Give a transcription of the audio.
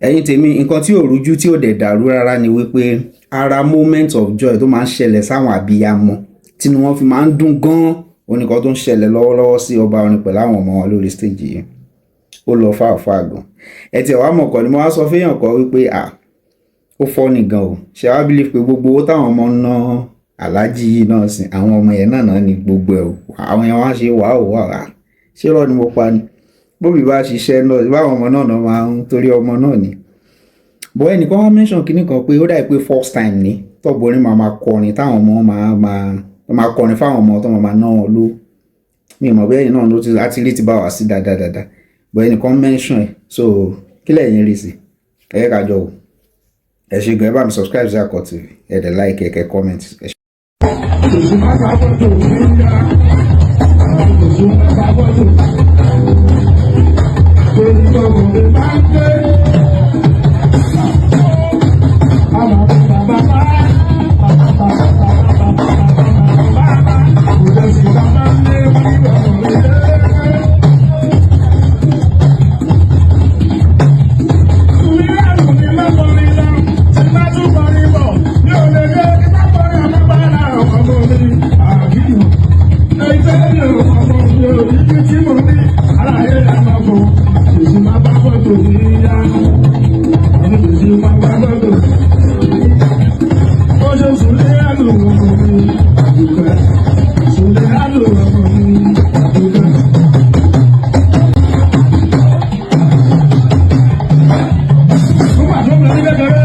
Ẹ̀yin tèmi, nǹkan tí ò rújú, tí ò dẹ̀ dàrú rárá ni wípé ara moment of joy tó máa ń ṣẹlẹ̀ sáwọn àbíyamọ, tínú wọn fi máa ń dùn gan-an, oníkan tó ń ṣẹlẹ̀ lọ́wọ́lọ́wọ́ sí ọba orin pẹ̀lú àwọn ọmọ wọn lórí stage yìí. Ó lọ fáfáà gan. Ẹ tiẹ̀ wá mọ̀ kọ́ ni mo wá sọ fẹ́yàn kọ́ wípé à ó fọ́ ni gan o. Ṣe wá believe pé gbogbo owó táwọn ọmọ ń ná aláàjì yìí náà sìn, àwọn ọmọ yẹn náà náà ní gbogbo ẹ̀ o. Àwọn yẹn wá ṣe wàá wà á, ṣé rọ ni mo pa ni? Bóbi bá ṣiṣẹ́ náà, báwọn ọmọ náà náà máa ń torí ọmọ náà ni bọ́. Ẹnìkan wá mention kinní kan pé ó dà pé first time ni tọ́gbọ́n máa máa kọrin táwọn ọmọ máa máa máa kọrin fáwọn ọmọ tó máa máa ná wọn ló. Mi mọ̀ bẹ́ẹ̀ náà ló ti láti rí ti bá wá sí dáadáa dáadáa bọ́. Ẹnìkan mention ẹ̀, so kí lẹ̀yin rí sí? Ẹ yẹ ká jọ wò. Ẹ ṣe gan. Ẹ bá mi subscribe sí Akọ TV, ẹ dẹ̀ like, ẹ kẹ́ comment. Ẹ ṣé. Òṣùpá sábọ́tò níyà, òṣùpá sábọ́tò. Orúkọ mi máa ń gbé. Àmọ́ bàbá bá bàbá bàbá bàbá bàbá bàbá. Kò lọ sí bàbá lé wíwọ̀ mi lé. Ìyáàrú mi máa kọrin lọ, tí bá tún kọrin bọ̀, mi ò lè dé kí bá kọrin àmọ́ ọmọ mi àbíyù. Ẹgbẹ́ mi ò ọmọ mi ò ní tí mo ní, aláyé la máa fò, èsì máa bá fọ́tò yíyá. Ẹni èsì máa bá fọ́tò. Ó ṣe sùlẹ̀ àlù ọmọ mi àbùkẹ́. Sùlẹ̀ àlù ọmọ mi àbùkẹ́. Nígbà tó ń lọ ní kékeré.